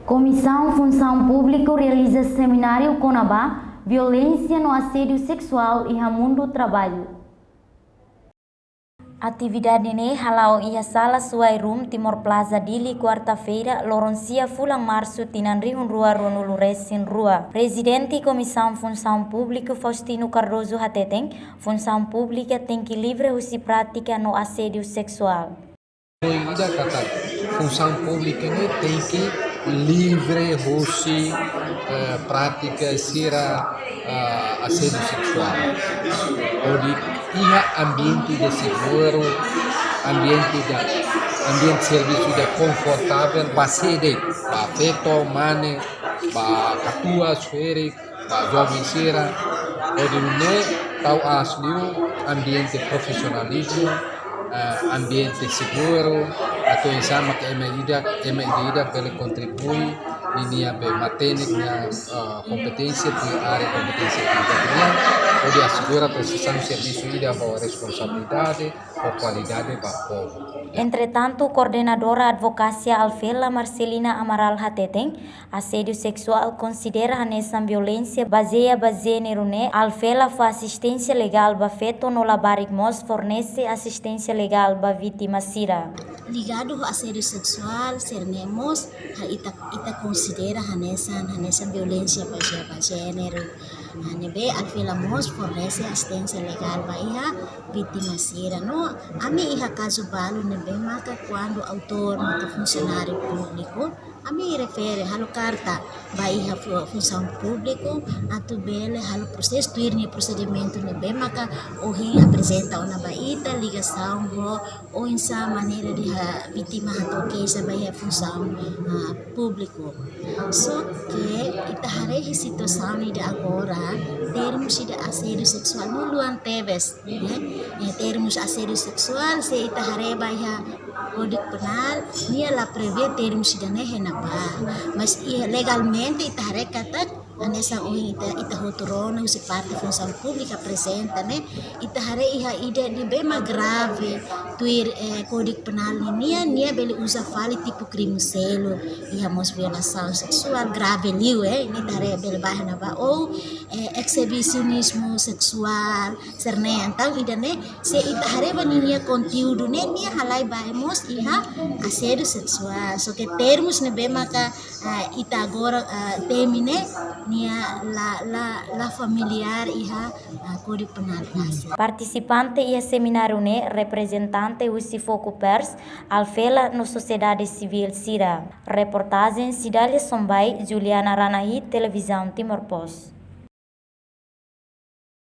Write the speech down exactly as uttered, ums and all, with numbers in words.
Komisaun Funsaun Públika realiza semináriu kona-ba violénsia no asédiu seksuál iha mundu traballu. Atividade ne'e hala'o iha Sala Suai Room, Timor Plaza, Dili, kuarta-feira, loron sia fulan Marsu, tinan rihun rua ruanulu resin rua. Prezidente Komisaun Funsaun Públika, Faustino Cardoso, hateten, funsaun públika tenke livre husi prátika no asédiu seksuál. Ida katak funsaun públika ne'e tenke livre husi, eh, prátika sira, eh, asédiu seksuál. Hodi iha ambiente ida seguru, ambiente ida, ambiente servisu ida konfortavel, ba sé de'it, ba feto, mane, ba katuas, ferik, ba joven sira, hodi nune'e tau aas liu ambiente profisionalizmu, eh, ambiente seguru, atu oinsá mak ema ida, ema ida-idak bele kontribui ninia be matenek nia, eh, kompeténsia, tuir área kompeténsia ida nian, hodi asegura prestasaun servisu ida ho responsabilidade, ho kualidade ba povu. Entretantu, koordenadora Advokasia ALFELA, Marcelina Amaral, hateten, asédiu seksuál konsidera hanesan violénsia bazeia ba jéneru ne'e, ALFELA fó asisténsia legál ba feto no labarik mós fornese asisténsia legál ba vítima sira. Ligadu ho asédiu seksuál, sira-ne'e mós, ha, ita, ita konsidera hanesan, hanesan violénsia bazeia ba jéneru. Ha, ne'ebé ALFELA mós fornese asisténsia legál ba iha vítima sira. No, ami iha kazu balu ne'ebé maka kuandu autór maka funsionáriu públiku, ami refere halo karta ba iha fu-, funsaun públiku, atu bele halo prosesu, tuir nia prosedimentu ne'ebé maka ohin aprezenta ona ba ita, ligasaun ho oinsá maneira de ha-, vítima hato'o keixa ba iha funsaun, ah, públiku. Só ke ita haree iha situasaun ida agora, termus ida asédiu seksuál ne'e luan tebes, ne'e? Eh, termus asédiu seksuál, se ita haree ba iha Kódigu Penál, nia la prevee termus ida-ne'e iha ne'ebá. Mas iha legalmente ita haree katak, hanesan ohin ita, ita hotu rona husi parte funsaun públika aprezenta ne'e, ita haree iha ida ne'ebé mak grave, tuir, eh, Kódigu Penál nian, nia bele uza fali tipu krime seluk, iha mós violasaun seksuál grave liu, eh, ne'e ita haree bele ba iha ne'ebá, ou, eh, exibisionizmu seksuál, sira-ne'e. Entaun ida-ne'e, se ita haree ba ninia konteúdu ne'e, nia halai ba mós iha asédiu seksuál. Só ke termus ne'ebé maka, ah, ita agora, ah, temi ne'e, nia la, la, la familiár iha, ah, Kódigu Penál rasik. Partisipante iha semináriu ne'e reprezentante husi Fokupers, ALFELA no sosiedade sivíl sira. Reportajen Cidália Sombai, Juliana Ranahi, Televizaun Timor Post.